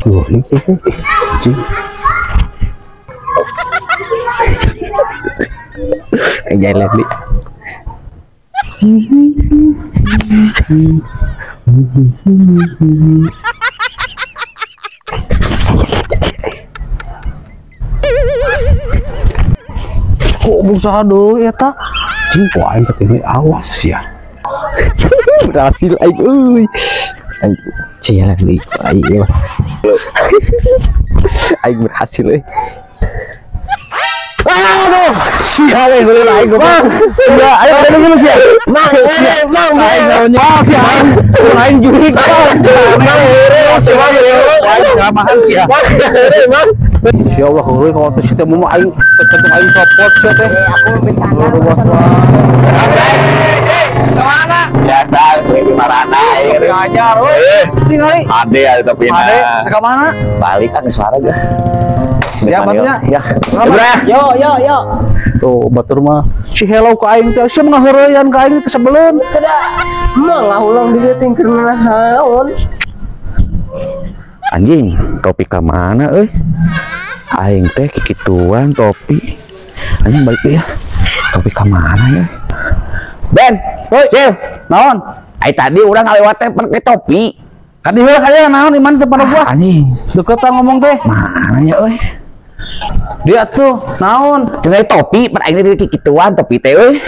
Jurik itu. Jalan nih. Kok berusaha deui eta? Cing ku aing teh awas ya. Berhasil aing euy. Aing jalan deui aing. Aing berhasil euy. Aduh, sial euy heula aing goblok. Ya, ayo ada dulu sia. Mang, mang, mang, sia. Aing jurik. Mang, heureuy, sia heureuy. Aing sia. Mang. Ya Allah, heureuy kalau teh teh mau aing tercantum aing copot sia teh. Aku bercanda. Kemana? Biasa, di marana aing. Ngajar euy. Tingali. Ade aya topina. Ade, ke mana? Balik kan suara ge. Ya batunya. Ya. Yo yo yo. Tuh batur mah si hello ka aing teh sia ngaheureyan ka aing teh sebelum. Kada mah ulang di dieu teh keur naon. Anjing, topi ka mana euy? Aing teh kikituan topi. Anjing balik deui ya. Topi ka mana ya? Ben, hoi, Cil. Naon? Ai tadi urang ngalewat teh pake topi. Kadi heula kaya naon iman teh pada gua. Anjing, deketan ngomong teh. Mana ya euy? Dia tuh naon? Cenah topi, pan aing teh kikituan topi teh euy.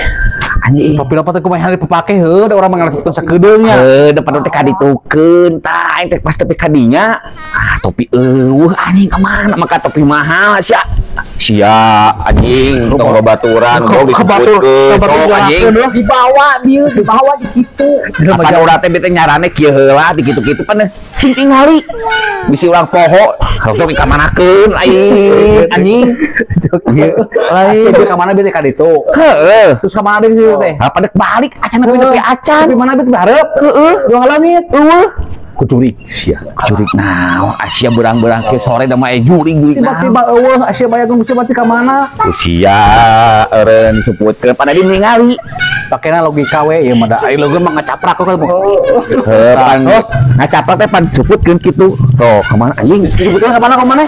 Anjing. Topi dapat kumaha dipake heuh da urang mah ngalewat sakedeung nya. Heuh, da pada teh kaditukeun tah aing teh pas topi kadinya. Ah, topi eueuh anjing ka mana? Maka topi mahal sia. Sia anjing, tong babaturan, goblok disebutkeun. Sok anjing dibawa dieu, dibawa di kitu. Apa urang teh bete nyarane kieu heula di kitu-kitu pan cing tingali. Bisi urang poho, sok ka manakeun lain anjing. Lain ka mana bete ka ditu. Heeh. Terus ka mana deui teh? Ha pada balik acan nepi acan. Tapi mana bete hareup? Heeh. Dua langit. Eueuh. Kucurik sia. Kucurik naon sia berang-berang ke sore da mah jurig-jurig naon. Tiba-tiba eueuh sia bayar tunggu sia ka mana? Sia eureun disebutkeun pada di ningali. Pakena logika we ieu mah da aing leugeun mah ngacaprak kok. Heuh pan ngacaprak teh pan disebutkeun kitu. Tuh ka mana anjing? Disebutkeun ka mana ka mana?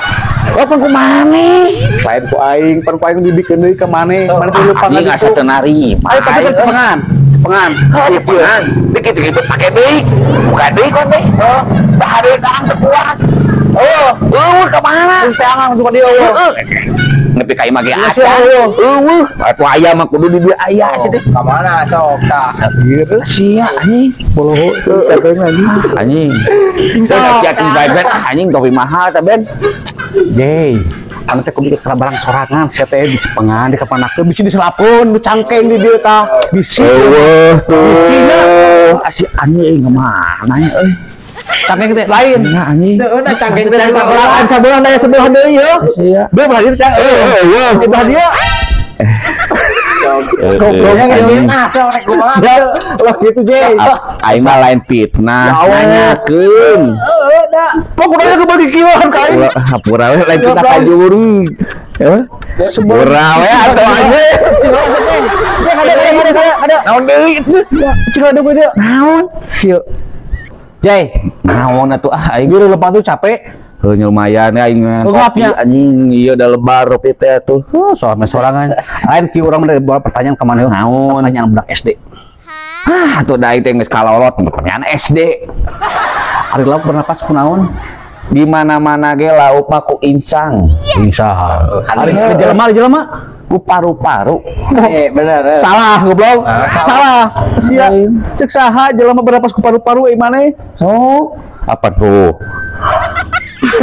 Oh pan ku maneh? Lain ku aing, pan ku aing dibikeun deui ka maneh. Maneh teh lupa anjing asa teu narima. Ayo pake cepengan. Cepengan. Cepengan. Di kitu-kitu pake deui. Buka deui kok teh. Heeh. Bahareudang teu kuat. Oh, eueuh ka mana? Teangan suka dia eueuh. Nepi ka imah ge acan. Eueuh, atuh aya mah kudu di dieu aya sia teh. Ka mana sok tah? Sia anjing. Boloho teh anjing. Anjing. Sia sia bae anjing topi mahal teh Ben. Jey, anu teh kudu keur barang sorangan sia teh dicepengan dikapanakeun bisi diselapun cangkeng di dieu tah. Bisi. Eueuh tuh. Sia anjing ka mana nya euy? Cangkeng teh lain. Nah anjing. Heueuh da cangkeng teh sorangan sabelah daya sebelah deui yeuh. Sia. Belah dieu cang. Eueuh. Di belah dieu. Gobloknya anjing. Ah, sok rek kumaha. Ulah kitu Jey. Aing mah lain fitnah, nanyakeun. Heueuh da. Pokoknya kebagi kieuan ka aing. Hampura we lain fitnah ka juri. Heuh. Hampura we atuh anjing. Ada. Naon deui? Cing ada gue dia. Naon? Sieu. Jey, naon atuh ah aing bieu lepas tuh capek. Heuh lumayan aing kopi anjing ieu da lebar kopi teh atuh. Heuh, soalnya sorangan. Lain kieu urang mah pertanyaan ka mana naon? Pertanyaan budak SD. Hah, atuh da aing teh geus kalolot pertanyaan SD. Ari lauk bernapas ku naon? Di mana-mana ge lauk mah ku insang. Insang. Ari jelema jelema ku paru-paru. Bener. Salah goblok. Salah. Sia. Cek saha jelema bernapas ku paru-paru euy maneh? Oh, apa tuh?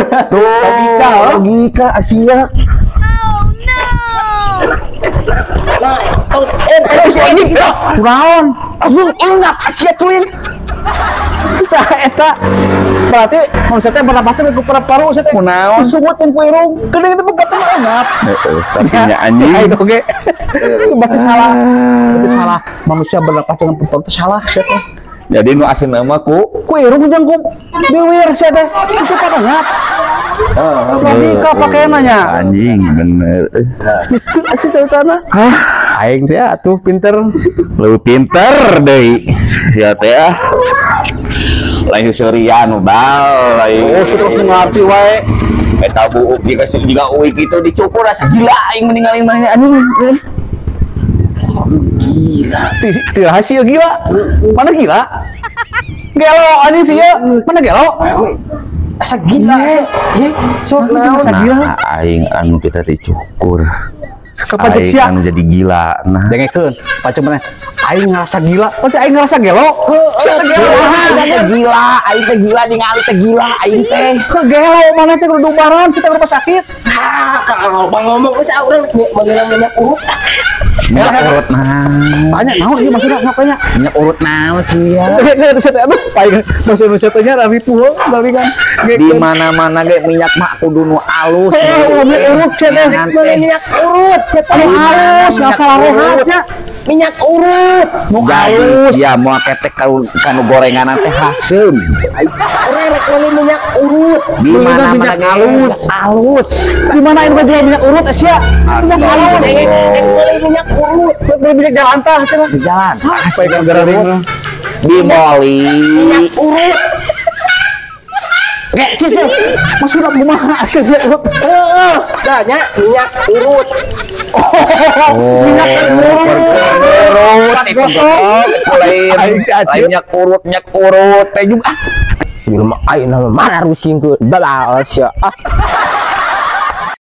Tuh, logika, logika Asia. Oh no. Nah, ini naon? Aduh, ingat Asia cuin. Tah eta berarti manusia teh bernapas teh ku paru-paru sia teh. Kunaon? Sungut jeung ku irung. Geuning teh begat teh enak. Heeh, tapi nya anjing. Aing oge. Berarti salah. Berarti salah. Manusia bernapas dengan paru-paru teh salah sia teh. Jadi nu asin mah ku irung jeung ku biwir sia teh. Itu kan enak. Logika pakaian nya. Anjing bener. Itu asli ceritana. Hah? Aing teh atuh pinter. Leuwih pinter deui. Sia teh ah. Lain seurian bal lain. Oh, terus ngarti wae. Eta buuk dikasih juga uik itu dicukur asa gila aing meninggalin mana anjing. Gila. Ti hasil gila. Mana gila? Gelo anjing sih ya. Mana gelo? Asa gila. Ye, sok naon? Asa gila. Nah, aing anu kita dicukur. Kepajak Aing sia. anu jadi gila. Nah, Dengekeun, pacem maneh. Aing ngerasa gila. Oh, teh aing ngerasa gelo. Sia teh gelo. aing teh gila, aing teh gila ningali teh gila aing teh. Ke gelo mana teh kudu dubaran sia teh rumah sakit. Ah, kalau bang ngomong geus ah urang meunang minyak urut. Minyak urut naon? Tanya naon ieu maksudna makanya. Minyak urut naon sih ya? Geus teh aduh, paling bahasa Indonesia teh nya ripuh bali kan. Di mana-mana ge minyak mah kudu nu alus. Minyak urut sia teh. Meuli minyak urut, sia teh. Anu halus, nggak salah rohatnya. Minyak urut. Nu Jadi halus. ya mau ketek kanu gorengan teh haseum. Urang rek meuli minyak urut. Di mana-mana minyak ge halus. Halus. Di mana ini jual minyak urut sia? Minyak halus. Rek meuli minyak urut. Beli minyak jalan tah cenah. Di jalan. Pegang gering. Di moli. Minyak urut. Kayak cicil. Maksudna kumaha sia minyak urut? Heeh, dah nya minyak urut. Oh, Minyak urut. urut itu gosok lain Aing si Acil. lain minyak urut teh juga ah. Jelema aing nama mana rusingkeun. Balal sia. Ah.